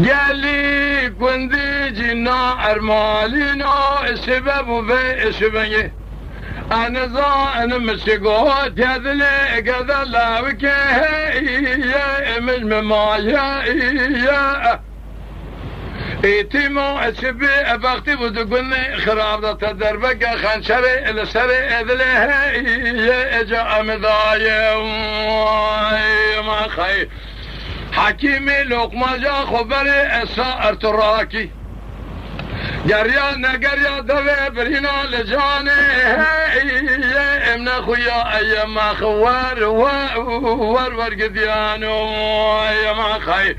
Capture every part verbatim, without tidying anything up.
Gelî gundî cîna ermalîna, şibe bû vê şibengê. Eniza enim çi got ya dilê gede lawike heye, emin mi maye ye. Êtîmo çi bi ebextî bû di gundê xirab de te derbeke xençerê li serê edilê heye, eca emidaye. Vay, ma xey. Hekîmî loqmaja xwe berê esa ertirakî. Geriya negeriya devê birîna li canê heye, em nexuya eye max wer, wer, wer, wer gidiyano eye maxey.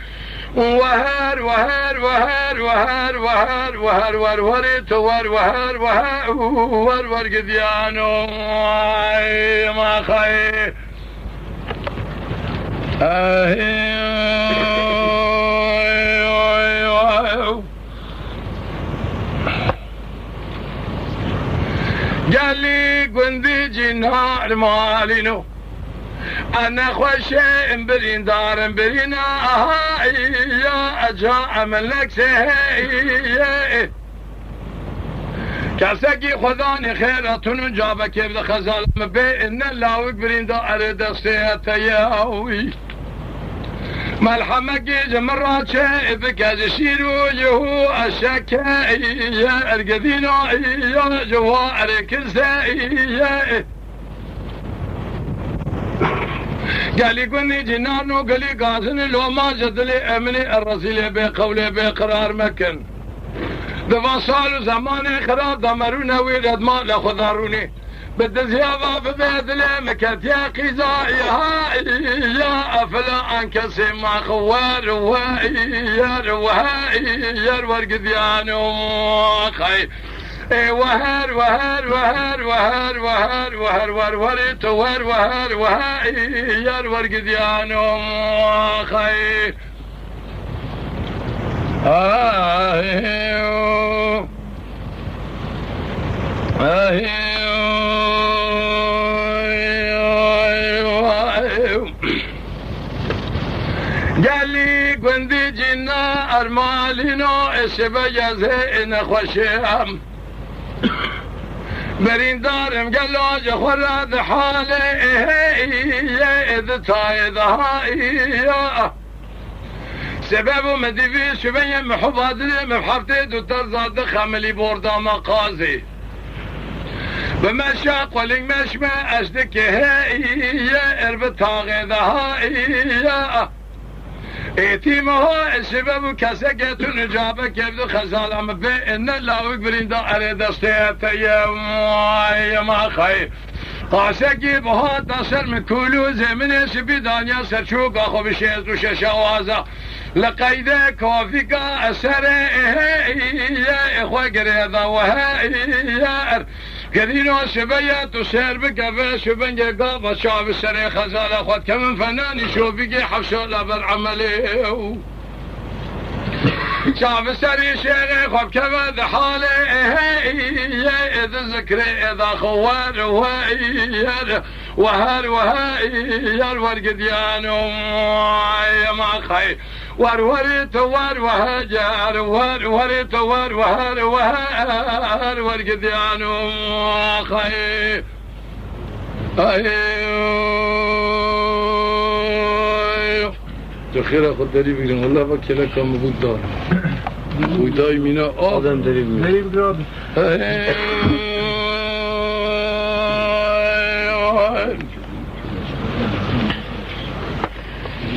Weher, weher, weher, weher, weher, weher, wer, werê tu wer, weher, weher, wer, wer gidiyano eye maxey. Gelî gundî cînar malîno. Ene xweşê em birîndar em birîna aha ya eca emelek se heye. Kesekî xwedanê xêra tunun cabekê bi xezal mi bê ne lawik birînda erê destê te ye wî. Melhemekî ji min ra çê bike ji şîr û yihû eşeke ye ergedîna ya ji wa erê kirse ye. Gelî gundî cînan û gilî gazin loma ji dilê eminê erezîlê bê qewlê bê qirar mekin. Di van sal û zemanê xirab de merûne wî redma li xwe de rûnê. Bi dizya va bibê dilê min ketiye qîza îha ya efila an kesê ma xwe wer we yer we yer wergidiyan û xey. Ê weher, weher, weher, weher, weher, weher, wer, werê tu wer, weher, weher, yer wergidiyan û xey. Ay, ay, ay, ay. Gelî gundî cîna ermalîno, ê şibe yezê ê nexweşê em. Berîndarim gelo ji xwe re di halê ê heyê ê di tayê de haiya. Sebebo me dîvî şiveyê mihubadilê me heftê du terza di xemilî bordama qazê. Bi meşa qulîng meşme eşdikê heye erbi taxê de haiya. Êtî meha şibe bû keseke tu nicabekê bi xezala min bê ne lawik birînda erê destê te ye. Vay, ma xey. Qaşekî biha da ser min kûlû zêminê şibî danya ser çûka xwe bi şêst û şeş awaza. Li qeyde kafîka eserê heye xwe girêda we heye. Gerîna şibe ye tu sêr bike ve şibengê gava çavi serê xezala xwe dikevin fenanî şovîgê hefşa laber emelê ew. Çavi serî şêrê xwe bikeve di halê heye ê di zikrê ê da xwe wer wer. Weher, weher, yer wergidiyan û ema xey. Wer, werê tu wer, weher, yer, wer, werê tu wer, weher, weher, wergidiyan û xey. Ay. Tu xêra xwe derî bigrin. Wela bak keleka min bû dar. Xwîdayî mîna av. Adam derî bigrin. Derî bigrin abi. Hey.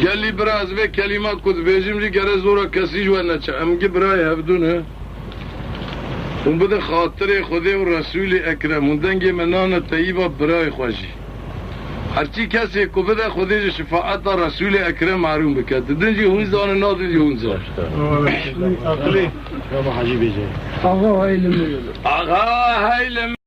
Gelî bira, ez vê kelîma ku dibêjim jî gere zora kesî ji we neçe. Em gi birayê hevdû ne. Hûn bidin xatirê Xwedê û Resûlê Ekrem. Hûn dengê me nane teyîba birayê xwe jî. Herçî kesê ku bide Xwedê ji şefaeta Resûlê Ekrem merûm bike. Didin jî hûn zanin, nadin jî hûn zanin. Aqilî. Axa hey li min. Axa hey li min.